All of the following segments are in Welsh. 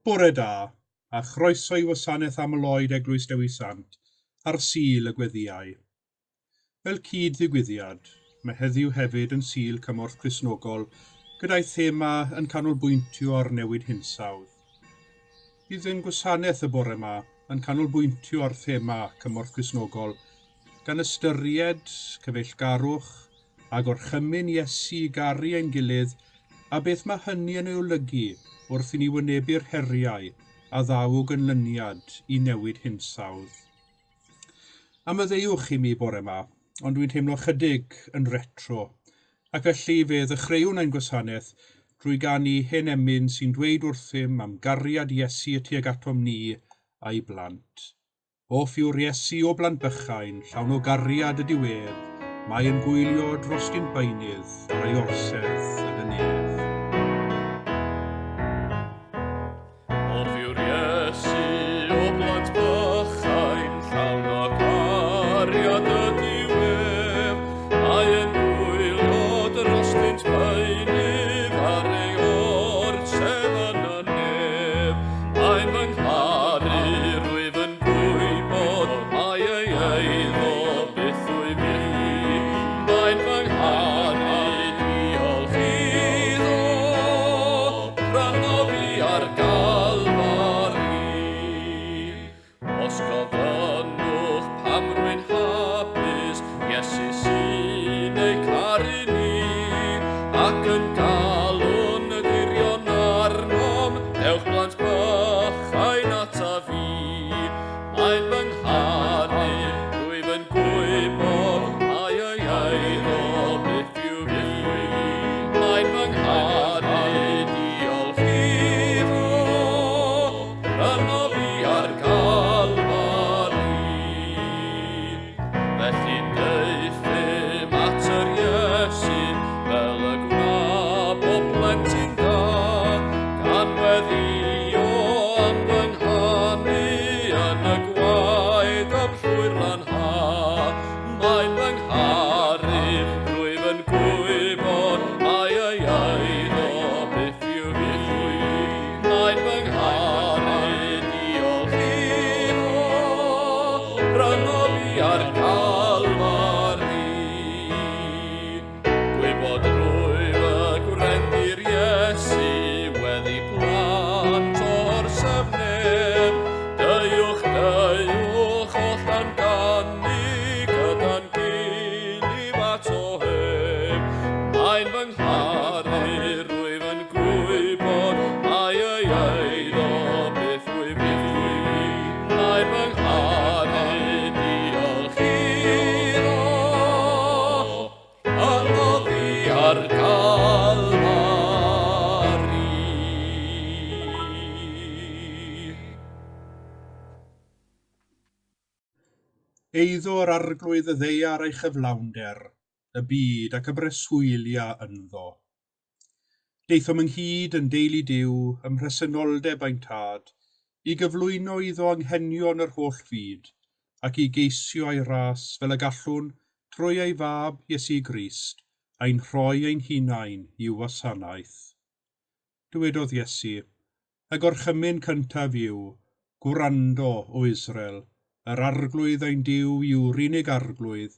Bore da, a chroeso i wasanaeth aml-oed Eglwys Dewi Sant ar Sul y Gweddïau. Fel cyd-ddigwyddiad, mae heddiw hefyd yn Sul Cymorth Cristnogol gyda'i thema yn canolbwyntio ar newid hinsawdd. Bydd ein gwasanaeth y bore yma yn canolbwyntio ar thema Cymorth Cristnogol gan ystyried cyfeillgarwch a gorchymyn Iesu i garu ein gilydd a beth mae hynny yn ei olygu wrth i ni wynebu'r heriau a ddaw o ganlyniad i newid hinsawdd. A maddeuwch i mi bore 'ma, ond dwi'n teimlo chydig yn retro, ac felly fe ddechreuwn ein gwasanaeth drwy ganu hen emyn sy'n dweud wrthym am gariad Iesu tuag atom ni a'i blant. Hoff yw'r Iesu o blant bychain, llawn o gariad ydyw ef, mae yn gwylio dros dyn beunydd ar ei orsedd yn y nef. Hoff yw'r Iesu o blant bychain, llawn o gariad ydyw ef, mae yn gwylio dros dyn beunydd ar ei orsedd yn y nef. Mae'n fy ngharu, rwyf yn gwybod, mai ei eiddo byth wyf fi. Mae'n fy ngharu, diolch iddo, prynodd fi ar Galfari. Os gofynnwch pam rwy'n hapus, Iesu sy'n ei caru ni, ac yn galw'n dirion arnom, dewch blant bychain ataf fi. Mae'n fy ngharu, rwyf yn gwybod, mai ei eiddo byth yw fi. Mae'n fy ngharu, diolch iddo, prynodd fi ar Galfari. Felly deuthum at yr Iesu, fel y gwna bob plentyn da, gan weddïo am fy nghanu yn y gwaed am llwyr lanha. Mae'n fy ngharu, rwyf yn gwybod, mai ei eiddo byth yw fi. Mae'n fy ngharu, diolch iddo, prynodd fi ar Galfari. Gwybod rwyf y gwrendir Iesu, weddi plant o'r sef nef. Deuwch, deuwch, oll dan ganu, gyda'n gilydd ato ef. Mae'n fy ngharu, rwyf yn gwybod, mai ei eiddo byth wyf fi. Mae'n fy ngharu, diolch iddo, prynodd fi ar Galfari. Eiddo yr Arglwydd y ddaear a'i chyflawnder, y byd ac y breswylia ynddo. Daethom ynghyd yn deulu Duw ym mhresenoldeb ein Tad, i gyflwyno iddo anghenion yr holl fyd, ac i geisio ei ras fel y gallwn, trwy ei Fab, Iesu Grist, ein rhoi ein hunain i'w wasanaeth. Dywedodd Iesu, Y gorchymyn cyntaf yw, Gwrando, O Israel, yr Arglwydd ein Duw yw'r unig Arglwydd,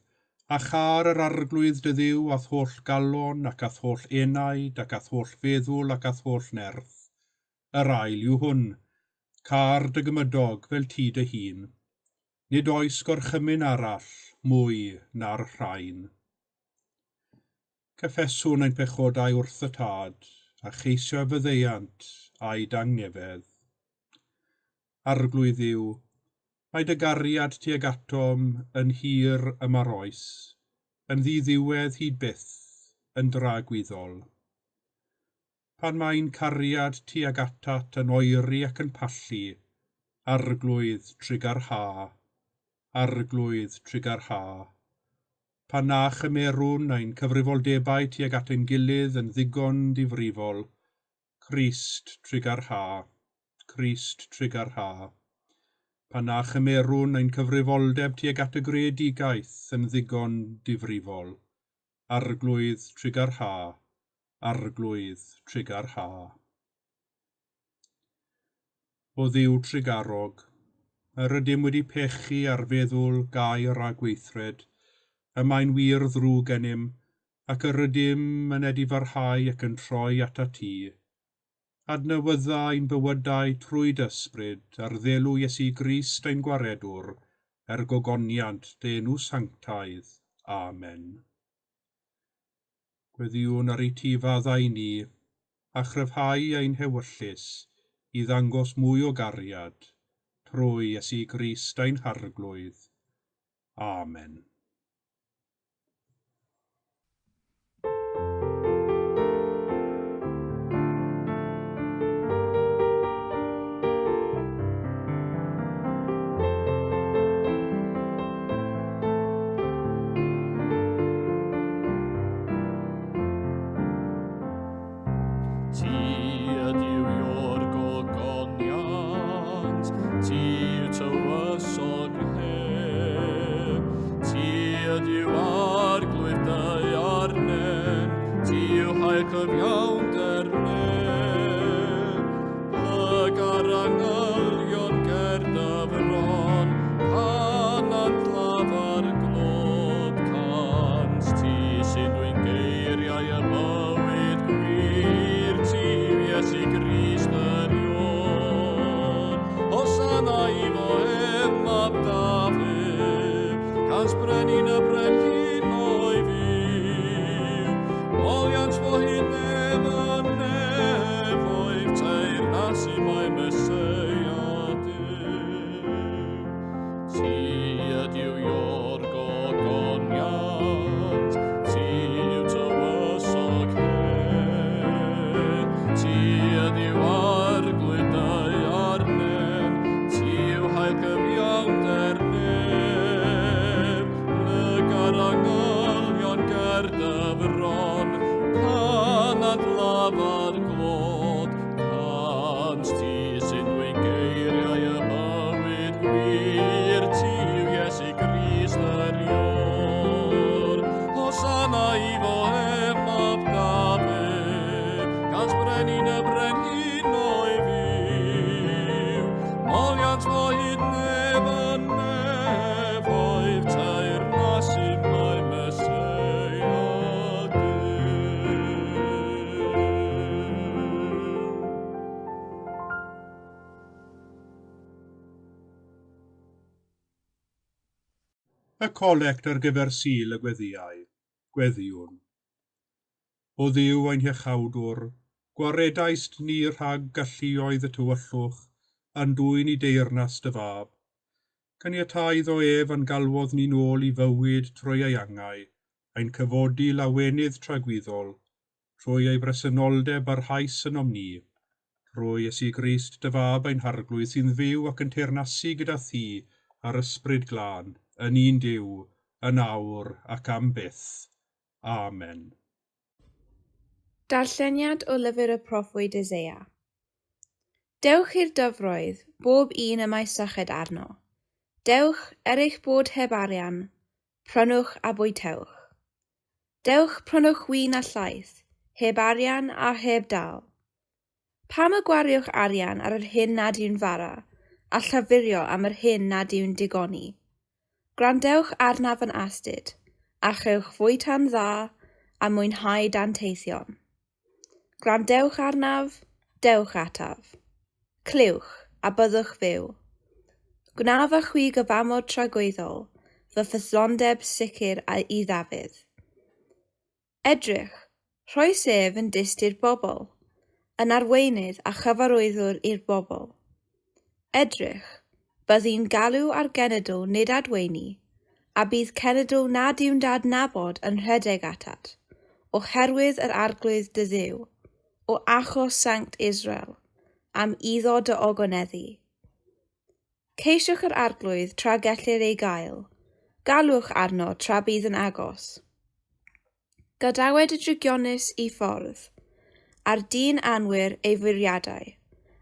a châr yr Arglwydd dy Dduw â'th holl galon ac â'th holl enaid ac â'th holl feddwl ac â'th holl nerth. Yr ail yw hwn, Câr dy gymydog fel ti dy hun. Nid oes gorchymyn arall mwy na'r rhain. Cyffeswn ein pechodau wrth y Tad, a cheisio ei faddeuant a'i dangnefedd. Arglwydd Dduw, mae dy gariad tuag atom yn hir yma'r oes, yn ddiddiwedd hyd byth, yn dragwyddol. Pan mae'n cariad tuag atat yn oeri ac yn pallu, Arglwydd, trugarha, Arglwydd, trugarha. Pan na chymerwn ein cyfrifoldebau tuag at ein gilydd yn ddigon difrifol, Crist, trugarha, Crist, trugarha. Pan na chymerwn ein cyfrifoldeb tuag at y greadigaeth yn ddigon difrifol, Arglwydd, trugarha, Arglwydd, trugarha. O Dduw trugarog, yr ydym wedi pechu ar feddwl, gair a gweithred, y mae'n wir ddrwg gennym, ac yr ydym yn edifarhau ac yn troi atat ti. Adnewydda ein bywydau trwy dy ysbryd, ar ddelw Iesu Grist ein Gwaredwr, er gogoniant dy enw sanctaidd. Amen. Gweddïwn ar i ti faddau ni, a chryfhau ein hewyllys i ddangos mwy o gariad, trwy Iesu Grist ein Harglwydd. Amen. Ti ydyw yw'r gogoniant, ti yw tywysog heb. Ti ydyw arglwydd daearnen, ti yw hael cyfiawnder nef. Plyg ar angylion ger dy fron, canant lafar glod cant. Ti sy'n dwyn geiriau y bywyd gwir, ti yw Iesu Grist yr Ion. Hosanna i fo ef mab Dafydd, cans brenin y brenhinoedd fyw. Moliant fo hyd nef yn nefoedd, teyrnasu mae Meseia Duw. Ti ydyw yw'r gogoniant, ti yw tywysog hedd. Ti ydyw arglwydd daearnen, ti yw hael cyfiawnder nef. Plyg ar angylion ger dy fron, canant lafar glod cant. Ti sy'n dwyn geiriau y bywyd gwir, ti yw Iesu Grist yr Ior. Hosanna i fo ef mab Dafydd, gans brenin y brenhinoedd fyw. Moliant fo hyd nef yn nefoedd, teyrnasu mae Meseia Duw. Y colect ar gyfer Sul y Gweddïau. Gweddïwn. O Dduw ein hiachawdwr, gwaredaist ni rhag galluoedd y tywyllwch, a'n dwyn i deyrnas dy fab. Caniatâi iddo ef a'n galwodd ni'n ôl i fywyd trwy ei angau, ein cyfodi lawenydd tragwyddol, trwy ei bresenoldeb barhaus ynom ni, trwy Iesu Grist dy fab ein Harglwydd sy'n fyw ac yn teyrnasu gyda thi a'r Ysbryd Glân, yn un Duw, yn awr ac am byth. Amen. Darlleniad o lyfr y proffwyd Eseia. Dewch i'r dyfroedd, bob un y mae syched arno. Dewch, er eich bod heb arian, prynwch a bwytewch. Dewch, prynwch win a llaeth, heb arian a heb dal. Pam y gwariwch arian ar yr hyn nad yw'n fara, a llafurio am yr hyn nad yw'n digoni? Gwrandewch arnaf yn astud, a chewch fwyta'n dda a mwynhau danteithion. Gwrandewch arnaf, dewch ataf. Clywch, a byddwch fyw. Gwnaf â chwi gyfamod tragwyddol, fy ffyddlondeb sicr i Ddafydd. Edrych, rhoes ef yn dyst i'r bobl, yn arweinydd a chyfarwyddwr i'r bobl. Edrych, byddi'n galw ar genedl nid adweini, a bydd cenedl nad yw'n dadnabod yn rhedeg atat, oherwydd yr Arglwydd dy Dduw, o achos Sanct Israel, am iddo dy ogoneddu. Ceisiwch yr Arglwydd tra gellir ei gael, galwch arno tra bydd yn agos. Gadawed y drygionus i ffordd, a'r dyn anwir ei fwriadau,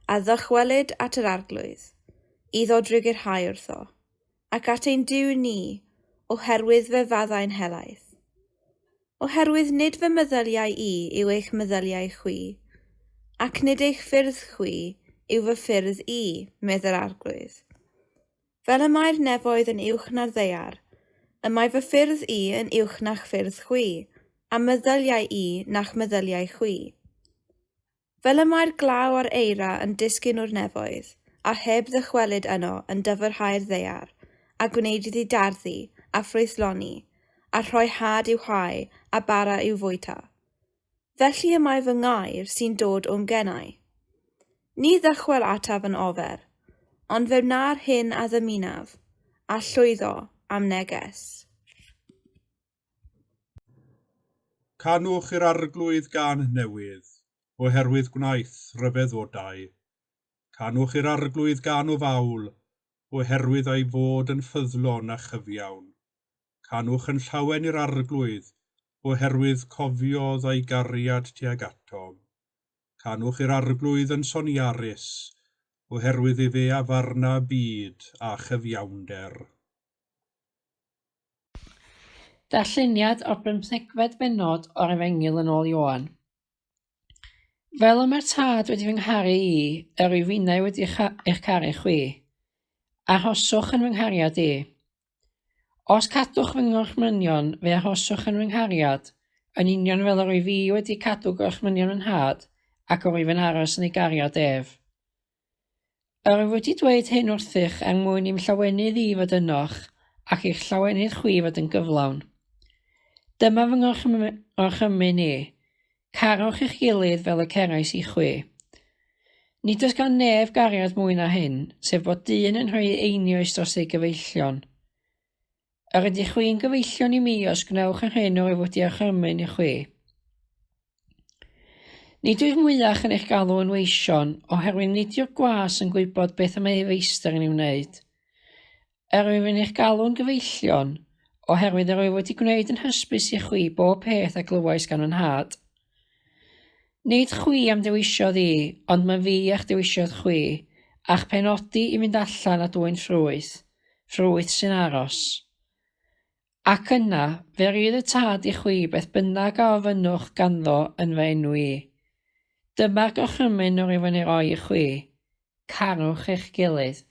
a ddychwelyd at yr Arglwydd, iddo drugurhau wrtho, ac at ein Duw ni, oherwydd fe faddau'n helaeth. Oherwydd nid fy meddyliau i yw eich meddyliau chwi, ac nid eich ffyrdd chwi yw fy ffyrdd i, medd yr Arglwydd. Fel y mae'r nefoedd yn uwch na'r ddaear, y mae fy ffyrdd i yn uwch na'ch ffyrdd chwi, a meddyliau i na'ch meddyliau chwi. Fel y mae'r glaw a'r eira yn disgyn o'r nefoedd, a heb ddychwelyd yno yn dyfrhau'r ddaear, a gwneud iddi darddu a ffrwythloni, a rhoi had i'w hau a bara i'w fwyta. Felly y mae fy ngair sy'n dod o'm genau. Ni ddychwel ataf yn ofer, ond fe wna'r hyn a ddymunaf, a llwyddo am neges. Canwch i'r Arglwydd gân newydd, oherwydd gwnaeth rhyfeddodau. Canwch i'r Arglwydd gân o fawl, oherwydd ei fod yn ffyddlon a chyfiawn. Canwch yn llawen i'r Arglwydd, oherwydd cofiodd ei gariad tuag atom. Canwch i'r Arglwydd yn soniarus, oherwydd efe a farna byd a chyfiawnder. Darlleniad o'r bymthegfed bennod o'r Efengyl yn ôl Ioan. Fel y mae'r Tad wedi fy ngharu i, yr wyf finnau wedi eich caru chwi. Arhoswch yn fy nghariad i. Os cadwch fy ngorchmynion, fe arhoswch yn fy nghariad, yn union fel yr wyf i wedi cadw gorchmynion fy Nhad, ac yr wyf yn aros yn ei gariad ef. Yr wyf wedi dweud hyn wrthych er mwyn i'm llawenydd i fod ynoch, ac i'ch llawenydd chwi fod yn gyflawn. Dyma fy ngorchymyn i, carwch eich gilydd fel y cerais i chwi. Nid oes gan neb gariad mwy na hyn, sef bod dyn yn rhoi ei einioes dros ei gyfeillion. Yr ydych chwi'n gyfeillion i mi os gwnewch yr hyn yr wyf wedi orchymyn i chwi. Nid wyf mwyach yn eich galw yn weision, oherwydd nid yw'r gwas yn gwybod beth y mae ei feistr yn ei wneud. Yr wyf yn eich galw'n gyfeillion, oherwydd yr wyf wedi gwneud yn hysbys i chwi bob peth a glywais gan fy nhad. Nid chwi am dewisiodd i, ond mae fi a'ch dewisiodd chwi, a'ch penodi i fynd allan a dwyn ffrwyth, ffrwyth sy'n aros. Ac yna, fe rydd y Tad i chwi beth bynnag a ofynnwch ganddo yn fy enw i. Dyma'r gorchymyn yr wyf yn ei roi i chwi, carwch eich gilydd.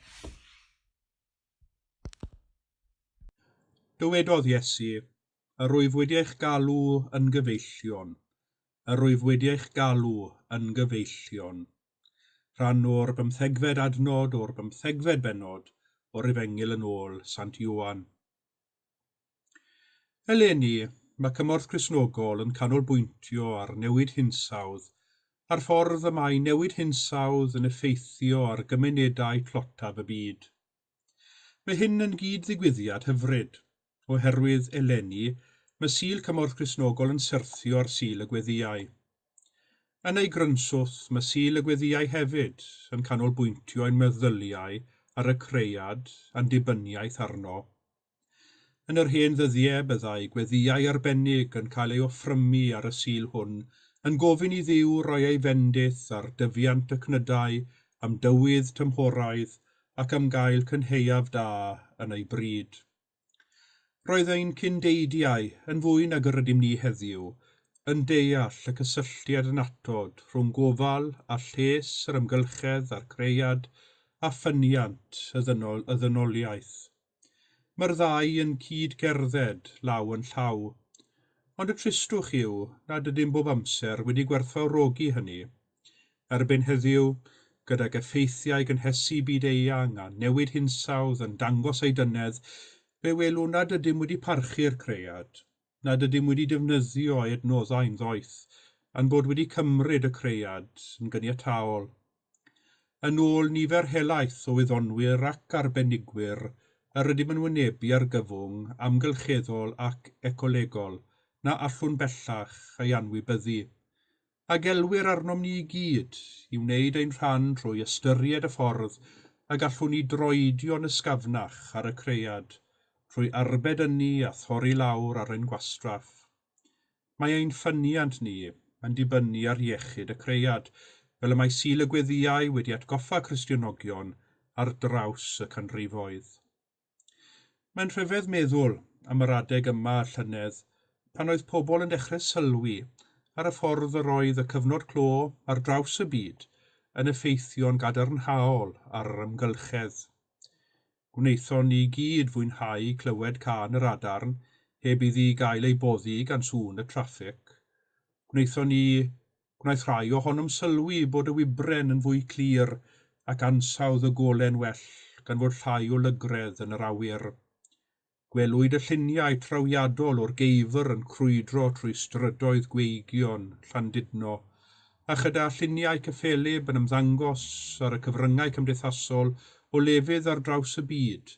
Dywedodd Iesu, Yr wyf wedi eich galw yn gyfeillion. Yr wyf wedi eich galw yn gyfeillion. Rhan o'r bymthegfed adnod o'r bymthegfed bennod o'r Efengyl yn ôl Sant Ioan. Eleni, mae Cymorth Cristnogol yn canolbwyntio ar newid hinsawdd a'r ffordd y mae newid hinsawdd yn effeithio ar gymunedau tlotaf y byd. Mae hyn yn gyd-ddigwyddiad hyfryd, oherwydd eleni, mae Sul Cymorth Cristnogol yn syrthio ar Sul y Gweddïau. Yn ei grynswth, mae Sul y Gweddïau hefyd yn canolbwyntio ein meddyliau ar y Cread a'n dibyniaeth arno. Yn yr hen ddyddiau byddai gweddïau arbennig yn cael ei offrymu ar y Sul hwn, yn gofyn i Dduw roi ei fendith ar dyfiant y cnydau, am dywydd tymhoraidd, ac am gael cynhaeaf da yn ei bryd. Roedd ein cyn-deidiau, yn fwy nag yr ydym ni heddiw, yn deall y cysylltiad annatod rhwng gofal a lles yr amgylchedd a'r cread a ffyniant y ddynoliaeth. Mae'r ddau yn cyd-gerdded law yn llaw. Ond y tristwch yw nad ydym bob amser wedi gwerthfawrogi hynny. Erbyn heddiw, gydag effeithiau gynhesu byd-eang a newid hinsawdd yn dangos ei dynedd, fe welwn nad ydym wedi parchu'r cread, nad ydym wedi defnyddio ei adnoddau'n ddoeth, a'n bod wedi cymryd y cread yn gyniataol. Yn ôl nifer helaeth o wyddonwyr ac arbenigwyr, yr ydym yn wynebu argyfwng amgylcheddol ac ecolegol na allwn bellach ei anwybyddu. A gelwir arnom ni i gyd i wneud ein rhan trwy ystyried y ffordd y gallwn ni droedio'n ysgafnach ar y cread, trwy arbed ynni a thorri lawr ar ein gwastraff. Mae ein ffyniant ni yn dibynnu ar iechyd y cread, fel y mae Sul y Gweddïau wedi atgoffa Cristionogion ar draws y canrifoedd. Mae'n rhyfedd meddwl am yr adeg yma y llynedd pan oedd pobl yn dechrau sylwi ar y ffordd yr oedd y cyfnod clo ar draws y byd yn effeithio'n gadarnhaol ar yr amgylchedd. Gwnaethon ni gyd fwynhau clywed cân yr adarn heb iddi gael ei boddi gan sŵn y traffig. Gwnaethon ni, gwnaeth rhai ohonom sylwi bod y wybren yn fwy clir ac ansawdd y gole'n well gan fod llai o lygredd yn yr awyr. Gwelwyd y lluniau trawiadol o'r geifr yn crwydro trwy strydoedd gweigion Llandudno, a chyda lluniau cyffelyb yn ymddangos ar y cyfryngau cymdeithasol o lefydd ar draws y byd,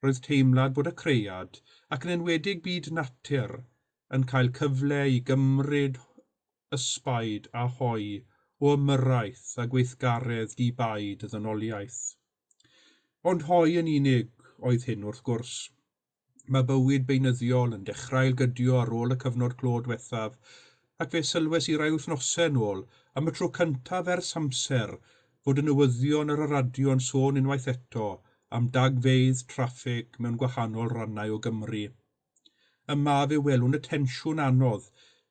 roedd teimlad bod y cread, ac yn enwedig byd natur, yn cael cyfle i gymryd ysbaid a hoe o ymyrraeth a gweithgaredd di-baid y ddynoliaeth. Ond hoe yn unig oedd hyn wrth gwrs. Mae bywyd beunyddiol yn dechrau ailgydio ar ôl y cyfnod clo diwethaf, ac fe sylwes i rai wythnosau yn ôl, am y tro cyntaf ers amser, fod y newyddion ar y radio yn sôn unwaith eto am dagfeydd traffig mewn gwahanol rannau o Gymru. Yma fe welwn y tensiwn anodd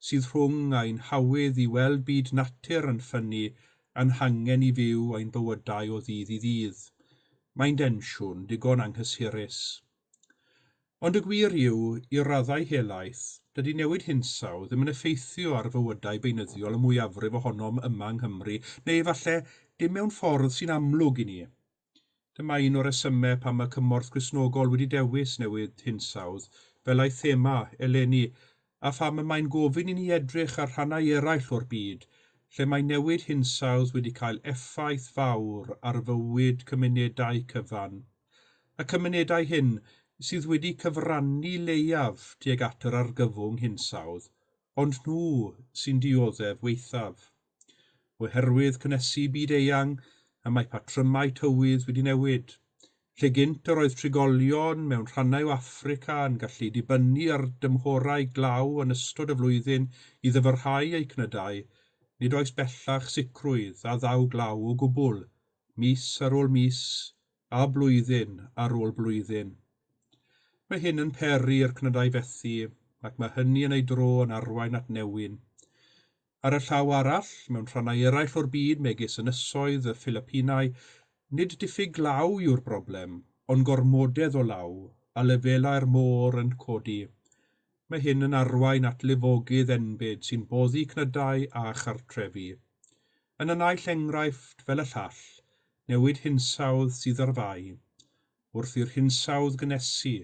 sydd rhwng ein hawydd i weld byd natur yn ffynnu a'n hangen i fyw ein bywydau o ddydd i ddydd. Mae'n densiwn digon anghysurus. Ond y gwir yw, i raddau helaeth, dydy newid hinsawdd ddim yn effeithio ar fywydau beunyddiol y mwyafrif ohonom yma yng Nghymru, neu efallai dim mewn ffordd sy'n amlwg i ni. Dyma un o'r rhesymau pam mae Cymorth Gristnogol wedi dewis newid hinsawdd fel ei thema eleni, a pham y mae'n gofyn i ni edrych ar rhannau eraill o'r byd lle mae newid hinsawdd wedi cael effaith fawr ar fywyd cymunedau cyfan. Y cymunedau hyn sydd wedi cyfrannu leiaf tuag at yr argyfwng hinsawdd, ond nhw sy'n dioddef waethaf. Oherwydd cynnesu byd-eang, y mae patrymau tywydd wedi newid. Lle gynt yr oedd trigolion mewn rhannau o Affrica yn gallu dibynnu ar dymhorau glaw yn ystod y flwyddyn i ddyfrhau eu cnydau, nid oes bellach sicrwydd a ddaw glaw o gwbl, mis ar ôl mis a blwyddyn ar ôl blwyddyn. Mae hyn yn peri i'r cnydau fethu, ac mae hynny yn ei dro yn arwain at newyn. Ar y llaw arall, mewn rhannau eraill o'r byd megis ynysoedd y Philipinau, nid diffyg glaw yw'r broblem, ond gormodedd o law a lefelau'r môr yn codi. Mae hyn yn arwain at lifogydd enbyd sy'n boddi cnydau a chartrefi. Yn y naill enghraifft fel y llall, newid hinsawdd sydd ar fai. Wrth i'r hinsawdd gynhesu,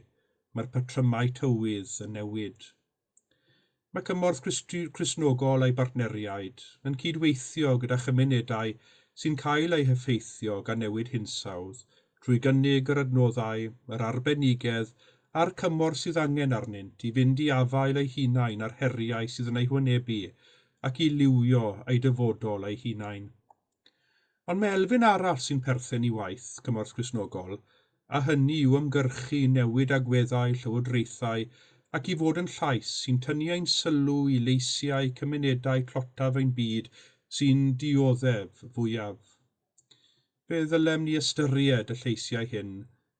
mae'r patrymau tywydd yn newid. Mae Cymorth Cristnogol a'i bartneriaid yn cydweithio gyda chymunedau sy'n cael eu heffeithio gan newid hinsawdd trwy gynnig yr adnoddau, yr arbenigedd a'r cymorth sydd angen arnynt i fynd i afael eu hunain â'r heriau sydd yn eu hwynebu ac i liwio eu dyfodol eu hunain. Ond mae elfen arall sy'n perthyn i waith Cymorth Cristnogol, a hynny yw ymgyrchu i newid agweddau llywodraethau ac i fod yn llais sy'n tynnu ein sylw i leisiau cymunedau tlotaf ein byd sy'n dioddef fwyaf. Fe ddylem ni ystyried y lleisiau hyn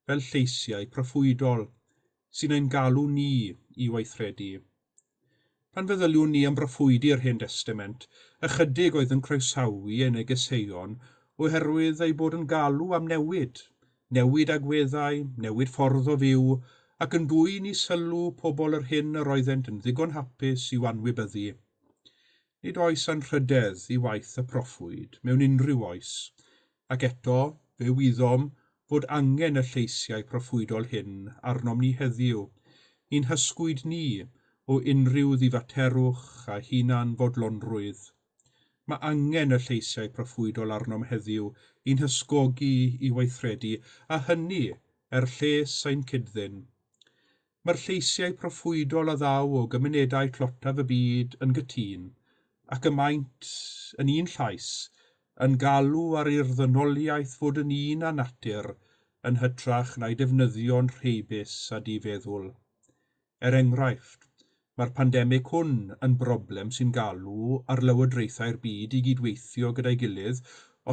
fel lleisiau proffwydol sy'n ein galw ni i weithredu. Pan feddyliwn ni am broffwydi'r Hen Destament, ychydig oedd yn croesawu ei negeseuon oherwydd eu bod yn galw am newid, newid agweddau, newid ffordd o fyw, ac yn dwyn i sylw pobl yr hyn yr oeddent yn ddigon hapus i'w anwybyddu. Nid oes anrhydedd i waith y proffwyd mewn unrhyw oes, ac eto, fe wyddom fod angen y lleisiau proffwydol hyn arnom ni heddiw, i'n hysgwyd ni o unrhyw ddifaterwch a hunan-fodlonrwydd. Mae angen y lleisiau proffwydol arnom heddiw i'n hysgogi i weithredu, a hynny er lles ein cyd-ddyn. Mae'r lleisiau proffwydol a ddaw o gymunedau tlotaf y byd yn gytûn, ac y maent, yn un llais, yn galw ar i'r ddynoliaeth fod yn un â natur yn hytrach na'i defnyddio'n rheibus a difeddwl. Er enghraifft, mae'r pandemig hwn yn broblem sy'n galw ar lywodraethau'r byd i gydweithio gyda'i gilydd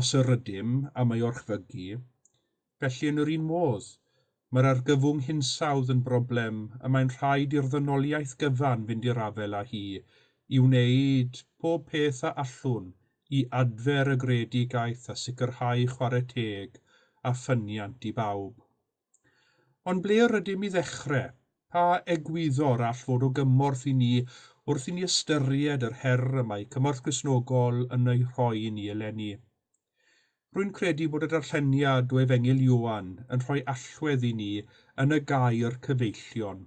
os yr ydym am ei orchfygu. Felly, yn yr un modd, mae'r argyfwng hinsawdd yn broblem y mae'n rhaid i'r ddynoliaeth gyfan fynd i'r afael â hi i wneud pob peth a allwn i adfer y greadigaeth a sicrhau chwarae teg a ffyniant i bawb. Ond ble rydym i ddechrau? Pa egwyddor all fod o gymorth i ni wrth i ni ystyried yr her y mae Cymorth Cristnogol yn ei rhoi i ni eleni? Rwy'n credu bod y darlleniad o Efengyl Ioan yn rhoi allwedd i ni yn y gair cyfeillion.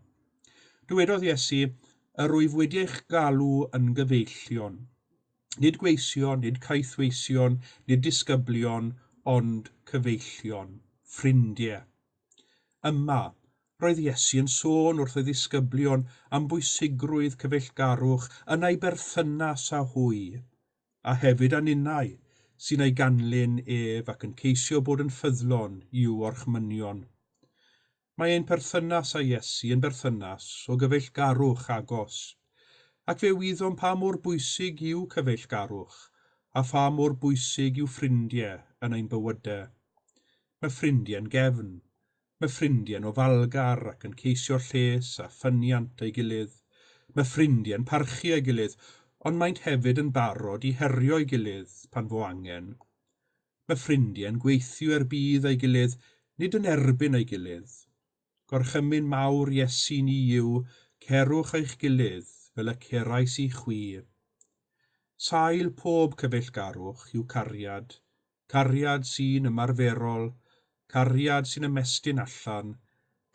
Dywedodd Iesu, Yr wyf wedi eich galw yn gyfeillion. Nid gweision, nid caethweision, nid disgyblion, ond cyfeillion, ffrindiau. Yma, roedd Iesu yn sôn wrth ei ddisgyblion am bwysigrwydd cyfeillgarwch yn ei berthynas â hwy. a hefyd â ninnau, sy'n ei ganlyn ef ac yn ceisio bod yn ffyddlon i'w orchmynion. Mae ein perthynas â Iesu yn berthynas o gyfeillgarwch agos, ac fe wyddom pa mor bwysig yw cyfeillgarwch a pha mor bwysig yw ffrindiau yn ein bywydau. Mae ffrindiau'n gefn, Mae ffrindiau'n ofalgar ac yn ceisio lles a ffyniant ei gilydd. Mae ffrindiau'n parchu ei gilydd, ond maent hefyd yn barod i herio'i gilydd pan fo angen. Mae ffrindiau'n gweithio er budd ei gilydd, nid yn erbyn ei gilydd. Gorchymyn mawr Iesu ni yw, Cerwch eich gilydd fel y cerais i chwi. Sail pob cyfeillgarwch yw cariad, Cariad sy'n ymarferol, cariad sy'n ymestyn allan,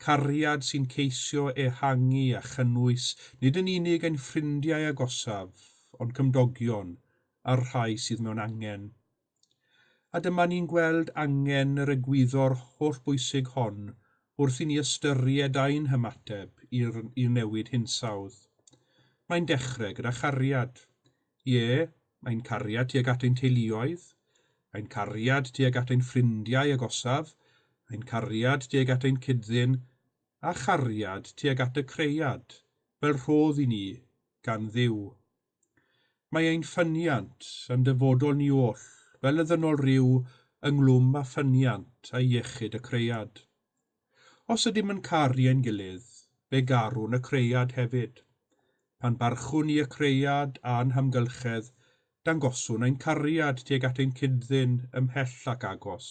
cariad sy'n ceisio ehangu a chynnwys nid yn unig ein ffrindiau agosaf, ond cymdogion a'r rhai sydd mewn angen. A dyma ni'n gweld angen yr egwyddor hollbwysig hon wrth i ni ystyried ein hymateb i'r newid hinsawdd. Mae'n dechrau gyda chariad. Ie, Ein cariad tuag at ein teuluoedd, ein cariad tuag at ein ffrindiau agosaf, ein cariad tuag at ein cyd-ddyn, a chariad tuag at y Cread, fel rhodd i ni gan Dduw. Mae ein ffyniant a'n dyfodol ni oll, fel y ddynol ryw, ynghlwm â ffyniant a iechyd y Cread. Os ydym yn caru ein gilydd, fe garwn y Cread hefyd. Pan barchwn ni y Cread a'n hamgylchedd, dangoswn ein cariad tuag at ein cyd-ddyn ymhell ac agos.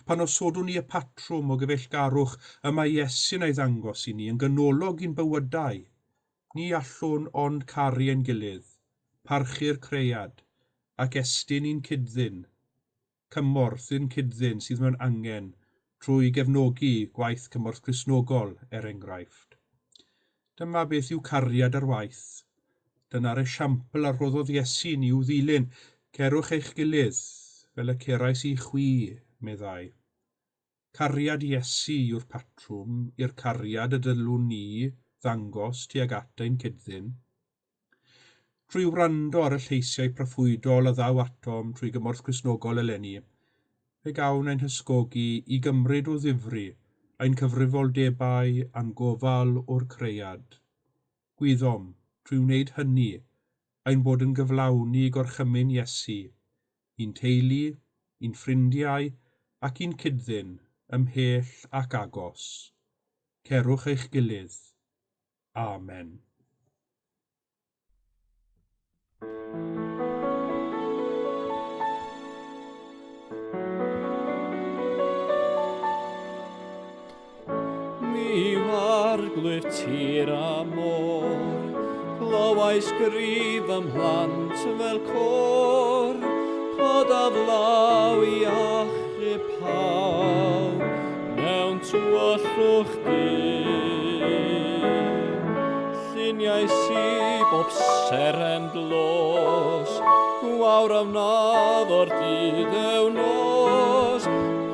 Pan osodwn ni y patrwm o gyfeillgarwch y mae Iesu'n ei ddangos i ni yn ganolog i'n bywydau, ni allwn ond caru ein gilydd, parchu'r Cread, ac estyn i'n cyd-ddyn. Cymorth i'n cyd-ddyn sydd mewn angen trwy gefnogi gwaith Cymorth Cristnogol, er enghraifft. Dyma beth yw cariad ar waith. Dyna'r esiampl a rhoddodd Iesu ni i'w ddilyn, Cerwch eich gilydd, fel y cerais i chwi, meddai. Cariad Iesu yw'r patrwm i'r cariad y dylwn ni ddangos tuag at ein cyd-ddyn. Trwy wrando ar y lleisiau proffwydol a ddaw atom trwy gymorth Cristnogol eleni, fe gawn ein hysgogi i gymryd o ddifri ein cyfrifoldebau a'n gofal o'r Cread. Gwyddom, trwy wneud hynny, ein bod yn gyflawni gorchymyn Iesu, i'n teulu, i'n ffrindiau ac i'n cyd-ddyn, ymhell ac agos. Cerwch eich gilydd. Amen. Mi warglwyf tir a môr, clywais gri fy mhlant fel côr, codaf law i achub pawb mewn tywyllwch du. Lluniais i bob seren dlos, gwawr a wnadd o'r dydd ew nos,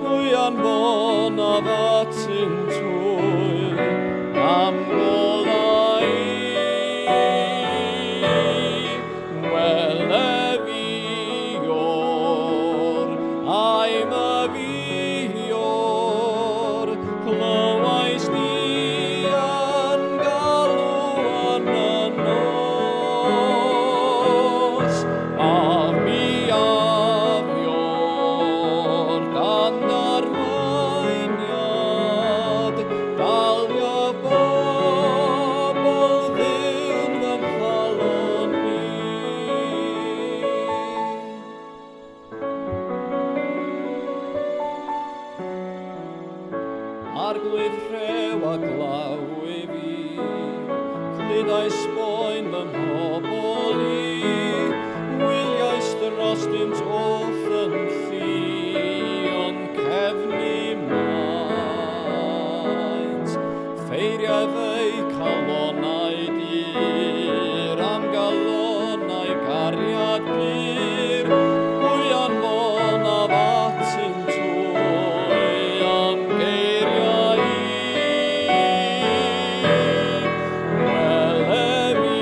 pwy anfonaf atynt hwy, am golau. Wele fi o'r, a'i myfi o'r, clywais di yn galw yn y nos, a mi af ior. Arglwydd rhew a glaw i fi, cludais boen fy mhobl i, wyliais drostynt oll yn llu, ond cefnu maent. Ffeiriaf eu calonnau dir, am galonnau cariad pur, pwy anfonaf atynt hwy, am geiriau i. Wele fi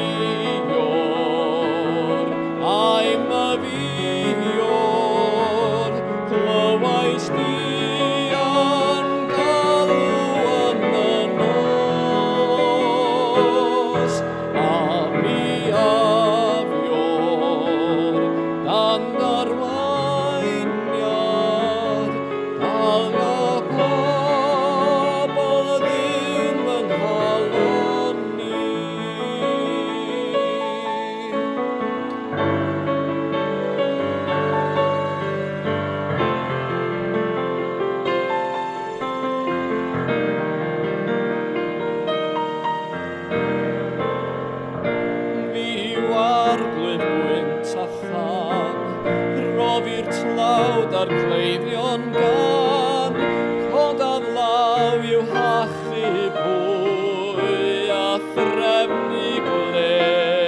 ior, ai myfïwr, clywais di yn galw yn y nos, a mi af ior, dan d'arweiniad, dalio pobl Dduw'n fy nghalon i. Fi yw arglwydd gwynt a thân, rhof i'r tlawd a'r cleifion gan, codaf law i'w hachub hwy a threfnu gwledd.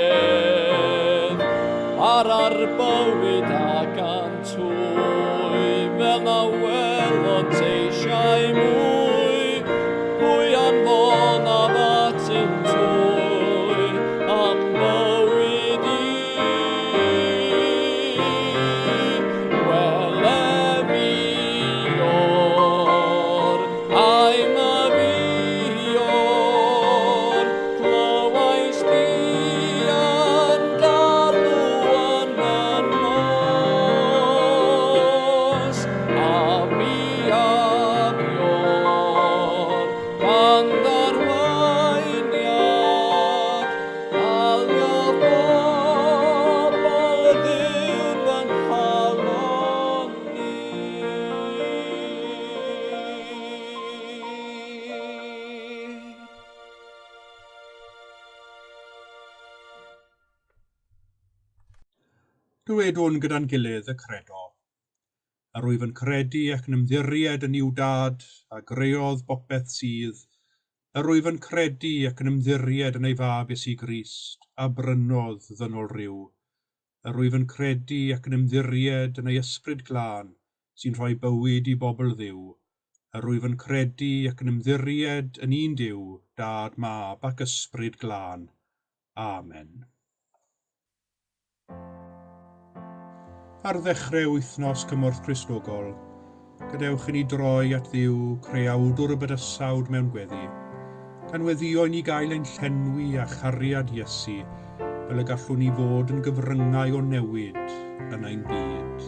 Ar bywyd ac antwy, fel na welont eisiau mwy, pwy anfonaf atynt hwy, am bywyd i. Wele fi ior, ai myfïwr, clywais di yn galw yn y nos, a mi af ior, dan d'arweiniad, dalio bobl Dduw'n fy nghalon i. Dywedwn gyda'n gilydd y credo. Yr wyf yn credu ac yn ymddiried yn Nuw Dad, a greodd bopeth sydd. Yr wyf yn credu ac yn ymddiried yn ei Fab Iesu Grist, a brynodd ddynol ryw. Yr wyf yn credu ac yn ymddiried yn ei Ysbryd Glân, sy'n rhoi bywyd i bobl Dduw. Yr wyf yn credu ac yn ymddiried yn un Duw, Dad, Mab ac Ysbryd Glân. Amen. Ar ddechrau wythnos Cymorth Cristnogol, gadewch i ni droi at Dduw, creawdwr y bydysawd mewn gweddi, gan weddïo i ni gael ein llenwi â chariad Iesu, fel y gallwn ni fod yn gyfryngau o newid yn ein byd.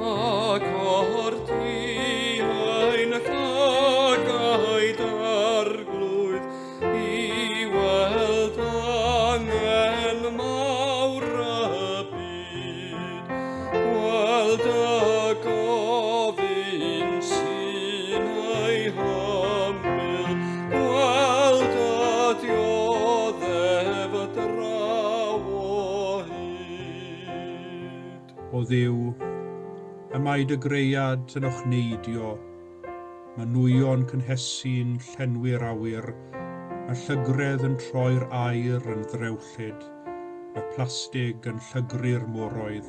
Agor di ein llygaid Arglwydd i weld angen mawr y byd, gweld y gofyn sy'n ei hymyl, gweld y dioddef draw o hyd. O Dduw, y mae dy greuad yn ochneidio, mae nwyon cynhesu'n llenwi'r awyr, mae llygredd yn troi'r aer yn ddrewllyd, mae plastig yn llygru'r moroedd,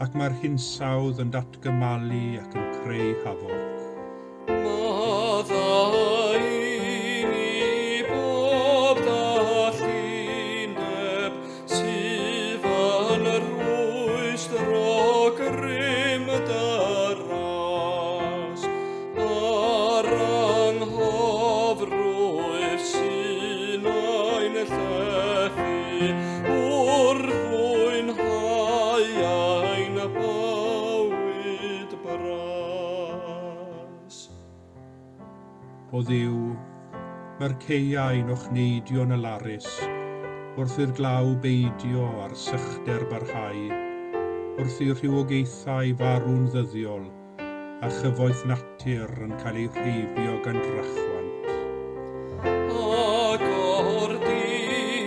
ac mae'r hinsawdd yn datgymalu ac yn creu hafoc. Maddau i ni bob dallineb sydd yn rwystro grym dy ras, a'r anghofrwydd sy'n ein llethu wrth fwynhau ein bywyd bras. O Dduw, mae'r caeau'n ochneidio'n alarus, wrth i'r glaw beidio a'r sychder barhau, wrth i'r rhywogaethau farw'n ddyddiol, a chyfoeth natur yn cael ei rheibio gan drachwant. Agor di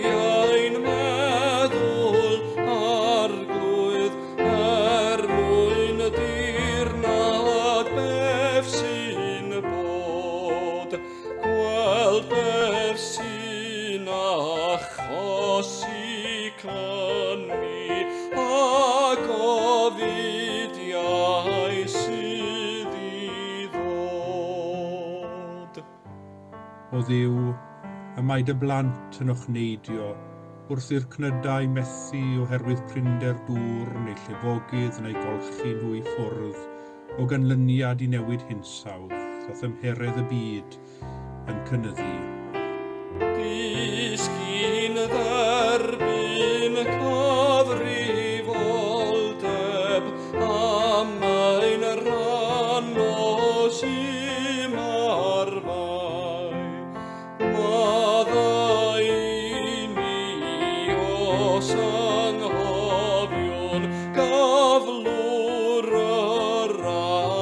ein meddwl, Arglwydd, er mwyn dirnad beth sy'n bod, gweld beth sy'n achosi cyni, a gofidiau sydd i ddod. O Dduw, y mae dy blant yn ochneidio wrth i'r cnydau methu oherwydd prinder dŵr neu llifogydd neu golchi nhw i ffwrdd o ganlyniad i newid hinsawdd a thymheredd y byd yn cynyddu. Disgyn dderbyn cyfrifoldeb am ein rhan o symarfau. Maddau i ni os anghofiwn gyflwr yr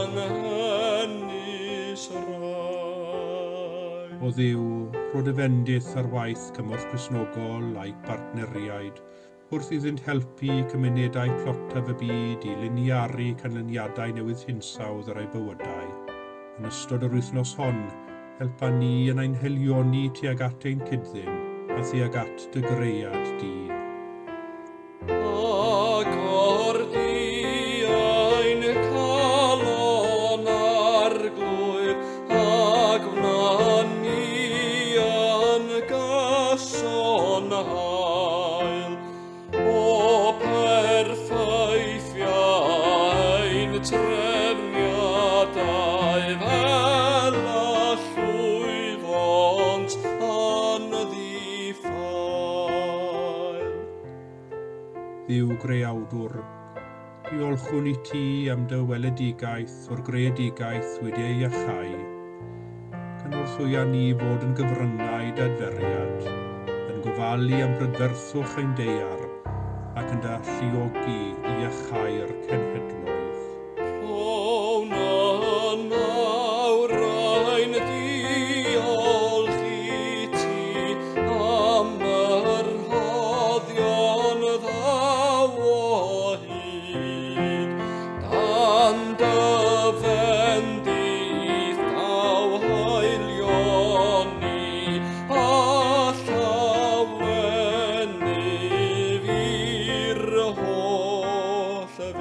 anghenus rai. O Dduw, rho dy fendith ar waith Cymorth Cristnogol a'i partneriaid, wrth iddynt helpu cymunedau tlotaf y byd i liniaru canlyniadau newydd hinsawdd ar eu bywydau. Yn ystod yr wythnos hon, helpa ni yn ein haelioni tuag at ein cyd-ddyn a thuag at dy gread di. Agor di ein calon, Arglwydd, a gwna ni yn gyson hael. O perffeithia ein trefniadau fel y llwyddont yn ddi-ffael. Dduw greawdwr, diolchwn i ti am dy weledigaeth o'r greadigaeth wedi ei iachau. Cynorthwya ni fod yn gyfryngau d'adferiad, yn gofalu am brydferthwch ein daear ac yn dy alluogi i iachau'r cenhedloedd. Rhown yn awr ein diolch i ti am yr rhoddion ddaw o hyd. Dan dy fendith daw haelioni a llawenydd i'r holl fyd.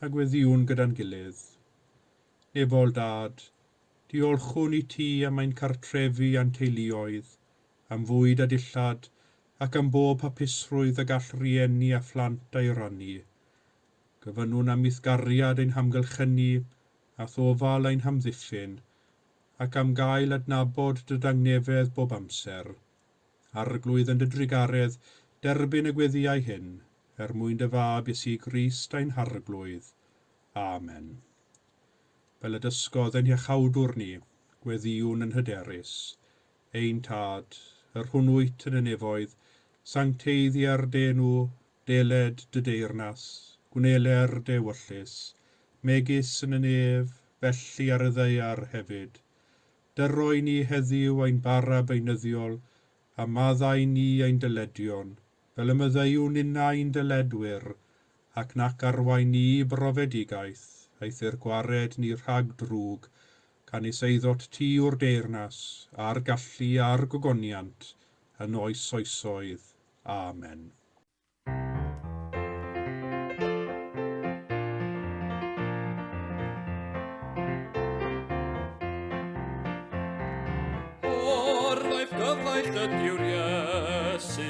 A gweddïwn gyda'n gilydd. Nefol Dad, diolchwn i ti am ein cartrefi a'n teuluoedd, am fwyd a dillad, ac am bob hapusrwydd y gall rieni a phlant ei rannu. Gofynnwn am i'th gariad ein hamgylchynu a thofal ein hamddiffyn, ac am gael adnabod dy dangnefedd bob amser. Arglwydd yn dy drugaredd, derbyn y gweddïau hyn, er mwyn dy fab Iesu Grist ein Harglwydd. Amen. Fel y dysgodd ein Iachawdwr ni, gweddïwn yn hyderus. Ein Tad, yr hwn wyt yn y nefoedd, sancteiddier d'enw, deled dy deyrnas, gwneler dy ewyllys, megis yn y nef, felly ar y ddaear hefyd. Dyro i ni heddiw ein bara beunyddiol, a maddau ni ein dyledion, fel y maddeuwn ninnau ein dyledwyr, ac nac arwain ni i brofedigaeth, eithr gwared ni rhag drwg, canys eiddot ti yw'r deyrnas, a'r gallu a'r gogoniant, yn oes oesoedd. Amen. Orfaith gyfaill ydyw'r Iesu,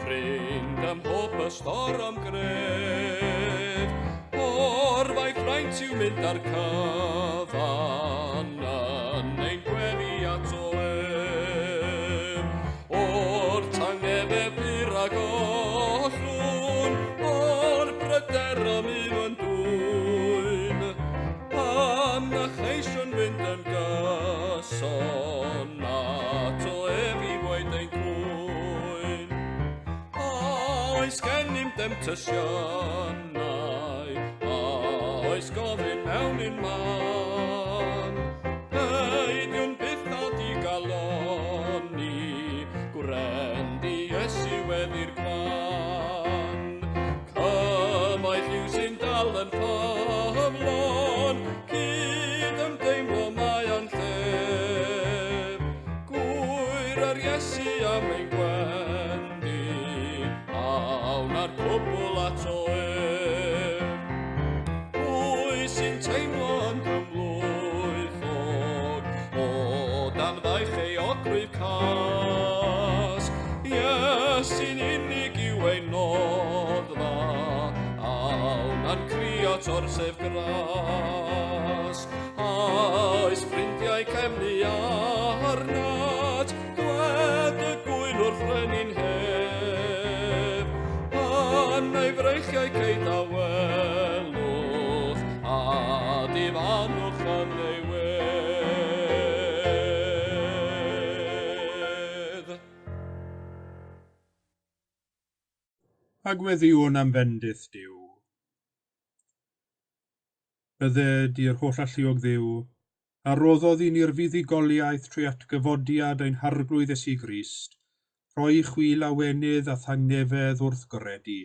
ffrind ym mhob ystorm gref. Orfaith fraint yw mynd ar cyfan yn ein gweddi ato ef. O'r tangnefedd pur a gollwn, o'r pryder am un yn dwyn, am na cheisiwn fynd yn gyson ato ef i ddweud ein cwyn. A oes gennych gennym demtasiynau, a oes gofyn mewn un man. Peidiwn byth â digalonni, gwrend i Iesu weddi'r gwan. Cymoedd yw sy'n dal yn ffyddlon, cyd-ymdeimlo mae yn llef. Gwyr yr Iesu am ein gwendid, awn â'r cwbl ato ef. Pwy sy'n teimlo yn drymlwythog, o dan faich euogrwydd cas? Iesu'n unig yw ein noddfa, awn a'n crio at orsedd gras. Oes ffrindiau cefnu arnat, dwed y gŵyn wrth frenin hef. Yn ei freichiau cei dawelwch, a difanwch yn ei wedd. A gweddïwn am fendith Duw. Bydded i'r holl alluog Dduw, a roddodd i ni'r fuddugoliaeth trwy atgyfodiad ein Harglwydd Iesu Grist, rhoi i chwi lawenydd a thangnefedd wrth gredu.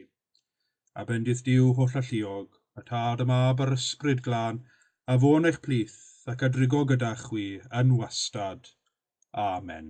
A bendith Duw holl alluog, y Tad, y Mab a'r Ysbryd Glân, a fo'n eich plith ac a drigo gyda chwi yn wastad. Amen.